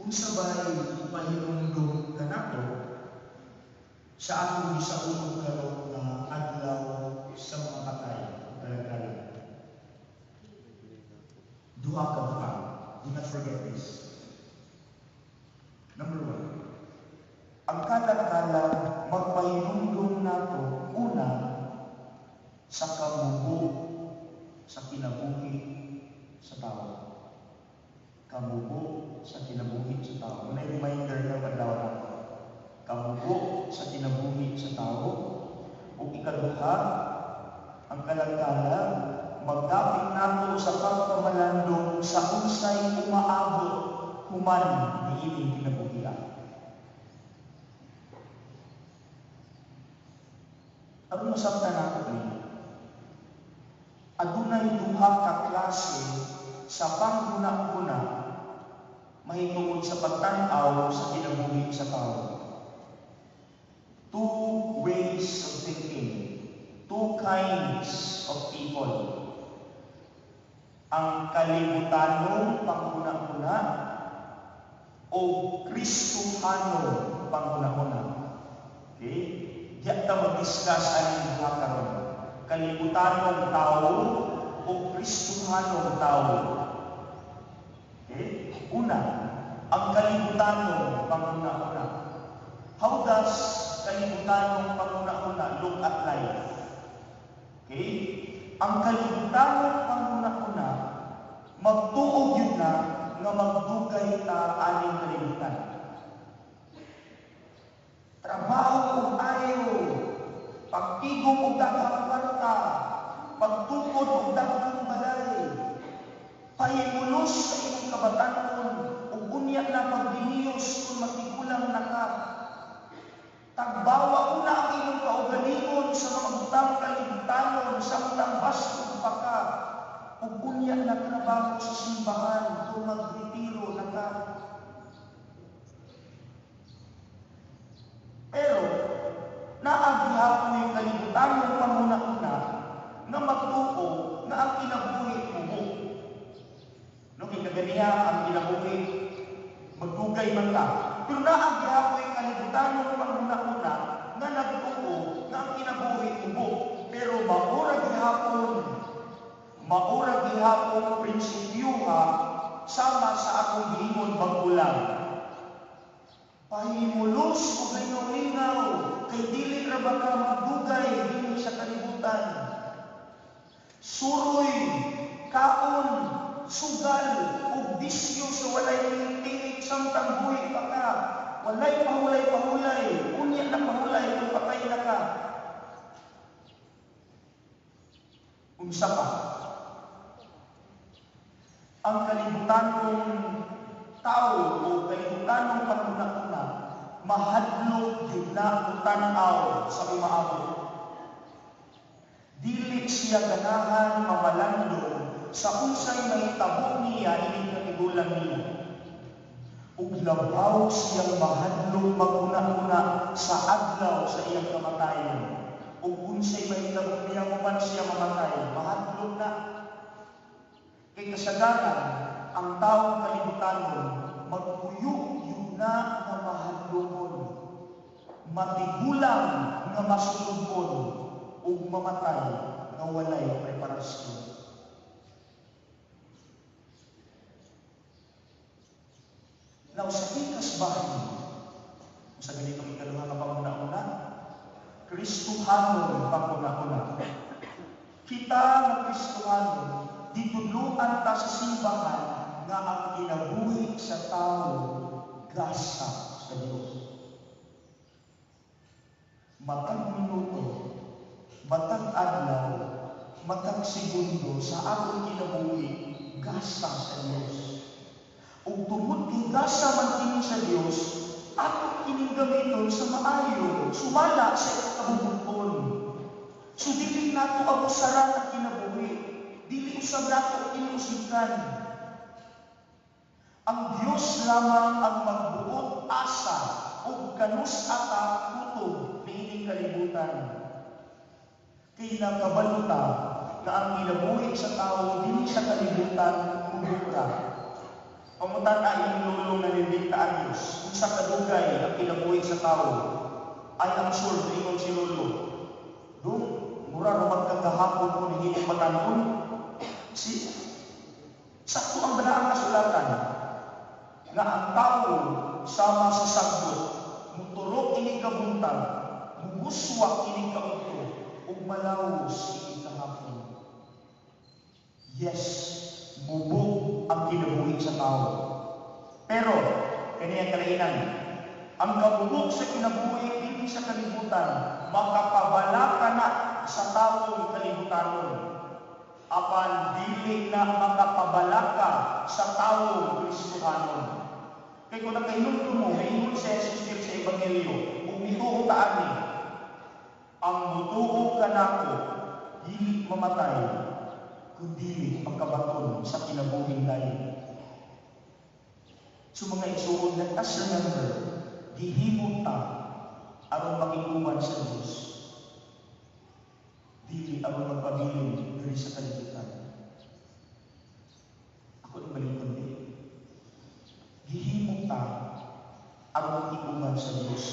Unsa bay pahinumdom kanato sa atong gisaulog karon nga Adlaw sa mga Patay, Kalagkalag? Duha ka butang. Do not forget this. Number one, ang kalagkalag magpahinumdom nato una sa kamubo sa kinabuhi sa tao. Kamubo sa kinabuhi sa tao. May reminder ng adlaw nato. Kamubo sa kinabuhi sa tao. Ug ikaduha, ang kalagkalag magdapit nato sa pagpamalandong sa unsay umaabot human niining kinabuhian. Aron masabtan nato ni, adunay duha ka klase sa panghuna-huna mahitungod sa pagtan-aw sa kinabuhi sa tao. Two ways of thinking, two kinds of people. Ang kalibutanong panghuna-huna o Kristohanong panghuna-huna. Okay? Diya ta mag-discuss aning duha karon. Kalibutanong tao o Kristohanong tao. Okay? Una, ang kalibutanong panghuna-huna. How does kalibutanong panghuna-huna look at life? Okay? Ang kalibutanong panghuna-huna, magtuo gyud na nga magdugay ta aning kalibutan. Trabaho ug ayo, pagtigom og daghang kwarta, pagtukod og daghang balay, pahimulos sa imong kabatanon ug unya na pagdiniyos kung matigulang na ka. Tagbawa una ang imong kaugalingon sa mga butang kalibutanon samtang baskog pa ka, ug unya na trabaho sa simbahan kung magretiro na ka. Pero naa gihapoy kalibutanong panguna-una nga magtuo nga ang kinabuhi mubo. No, kay kaganiha ang kinabuhi magdugay man ka. Pero naa gihapoy kalibutanong panguna-una nga nagtuo nga ang kinabuhi mubo. Pero maura gihapon prinsipyuha sama sa akong giingon bag-o lang. Pahimulos og lingaw-lingaw kay dili ra ba ka magdugay dinhi sa kalibutan. Suroy, kaon, sugal ug bisyo sa walay tinik samtang buhi pa ka. Walay pahulay-pahulay, unya na pahulay kung patay na ka. Unsa pa? Ang kalibutanong tao o kalibutanong panghuna-huna, mahadlok gyud na tan-aw sa umaabot. Dili siya ganahan mamalandong sa unsay mahitabo niya ining katigulang niya. Ug labaw siyang mahadlok maghuna-huna sa adlaw sa iyang kamatayon. Ug unsay mahitabo niya human siya mamatay, mahadlok na. Kay kasagaran, ang taong kalibutanon magpuyo yun na nga mahadlokon, matigulang nga masulubon, ug mamatay nga walay preparasyon. Now, sa ikas bahin, sa ganitong ikaduha nga panguna-una, Kristohanon panguna-una. Kita nga Kristohanon, gitudloan ta sa simbahan nga ang kinabuhi sa tao gasa sa Dios. Matag minuto, matag adlaw, matag segundo sa atong kinabuhi gasa sa Dios. Ug tungod kay gasa man kini sa Dios, atong kining gamiton sa maayo, sumala sa kabubut-on. So dili nato abusaran ang kinabuhi, dili usab nato inusikan. Ang Dios lamang ang magbuot asa ug kanus ata kutob niining kalibutan. Kay nakabalo ta nga ang kinabuhi sa tao dinhi sa kalibutan mubo ra. Pangutan-a imong lolo nga 90 anyos, unsa kadugay ang kinabuhi sa tao? I am sure, ingon si lolo, "Dong, mura ra magkagahapon ko nahimong batan-on." Si sakto ang balaang kasulatan nga ang tao sama sa sagbot, muturok inig kabuntag, muguswak inig kaudto, ug malawos inig kahapon. Yes, mubo ang kinabuhi sa tao. Pero, kani ang kalainan, ang kabubok sa kinabuhi dinhi sa kalibutan, makapabalaka na sa tawong kalibutanon. Apan dili na makapabalaka sa tawong Kristohanon. Kay kung nakahinumdum mo, miingon si Jesus diri sa Ebanghelyo, ug mituo ta ani, "Ang mutuo kanako, dili mamatay, kundi makabaton sa kinabuhing dayon." So mga igsuon, let us remember, gihimo ta aron makig-uban sa Dios. Dili aron magpabilin diri sa kalibutan. Ako ni balikon di. Gihimo ta aron makig-uban sa Dios,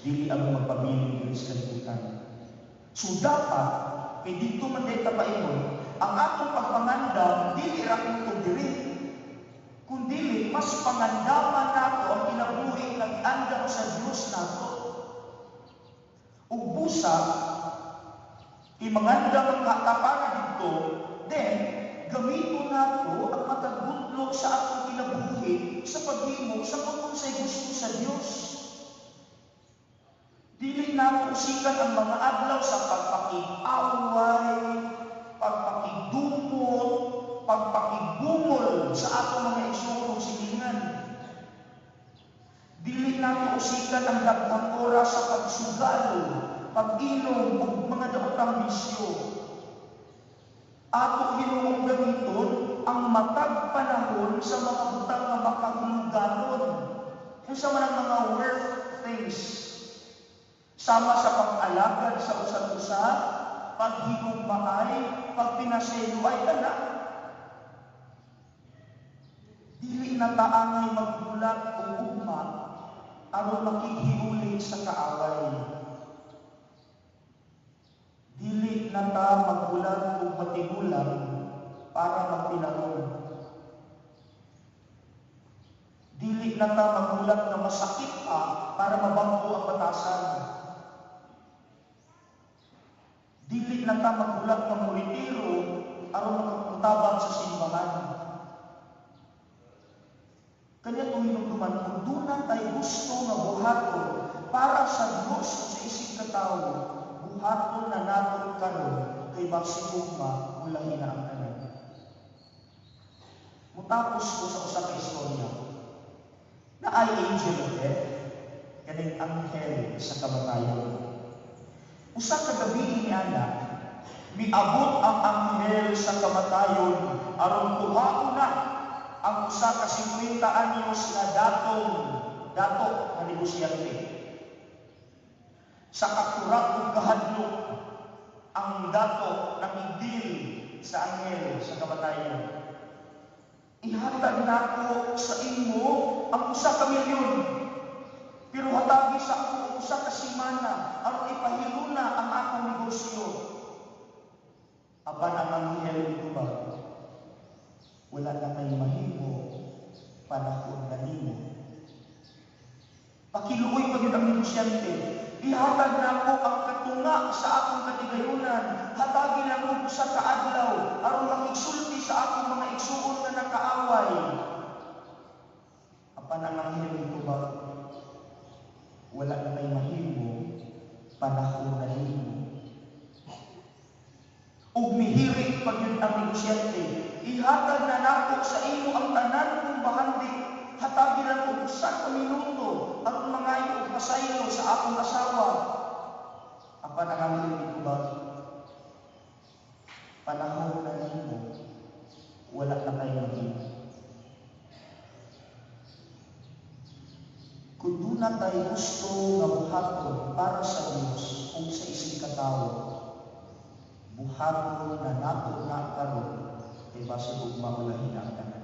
dili aron magpabilin diri sa kalibutan. So dapat kay didto man diay ta paingon, ang atong pagpangandam dili ra kutob diri, kundili mas pangandaman nato ang kinabuhi nga giandam sa Dios nato. Ug busa kay mangandam ang para didto, then gamiton nato ang matag butlok sa atong kinabuhi sa paghimo sa kung unsay gusto sa Dios. Dili nato usikan ang mga adlaw sa pagpakig-away, pagpakigdumot, pagpakigbungol sa atong mga igsuon ug silingan. Dili nato usikan ang daghang oras sa pagsugal, pag-inom ug mga daotang bisyo. Ato hinuong gamiton ang matag panahon sa mga butang nga makahuluganon. Unsa man ang mga worth things. Sama sa pag-alagad sa usag usa, paghigugmaay, pagpinasayloay kana. Dili na ta angay maghulat og ugma aron makighiuli sa kaaway. Dili na ta maghulat og matigulang para magtinarong. Dili na ta maghulat nga masakit pa para mabag-o ang batasan. Dili na ta maghulat nga moretiro aron makamutabang sa simbahan. Kanya itong hinumduman, kung duna tay gusto nga buhaton para sa Dios o sa isig ka tawo, buhaton na nato karon kay basin ugma mulahi na ang tanan. Mutapos ko sa usa ka istorya. Naay angel of death, kaning anghel sa kamatayon. Usa ka gabi ni ana, miabot ang anghel sa kamatayon aron kuhaon na ang usa ka 50 anyos nga datong dato nga negosyante. Sa kakurak ug kahadlok, ang dato nakig-deal sa anghel sa kamatayon. "Ihatag nako sa imo ang 1 ka milyon. Pero hatagi sa ako og 1 ka semana aron ipahiluna ang akong negosyo." Apan ang anghel mitubag, "Wala na kay mahimo, panahon na nimo." Pakiluoy pa gyud ang negosyante. "Ihatag nako ang katunga sa akong katigayunan. Hatagi lang og 1 ka adlaw aron makigsulti sa akong mga igsuon nga nakaaway." Apan ang anghel mitubag, "Wala na kay mahimo, panahon na nimo." Ug mihirit pa gyud ang negosyante. "Ihatag na nako sa imo ang tanan kong bahandi. Hatagi lang og 1 ka minuto aron mangayo og pasaylo sa akong asawa." Apan ang anghel mitubag, "Panahon na nimo, wala na kay mahimo." Kung duna tay gusto nga buhaton para sa Dios ug sa isig ka tawo, buhaton na nato na karon kay basin ugma ulahi na ang tanan.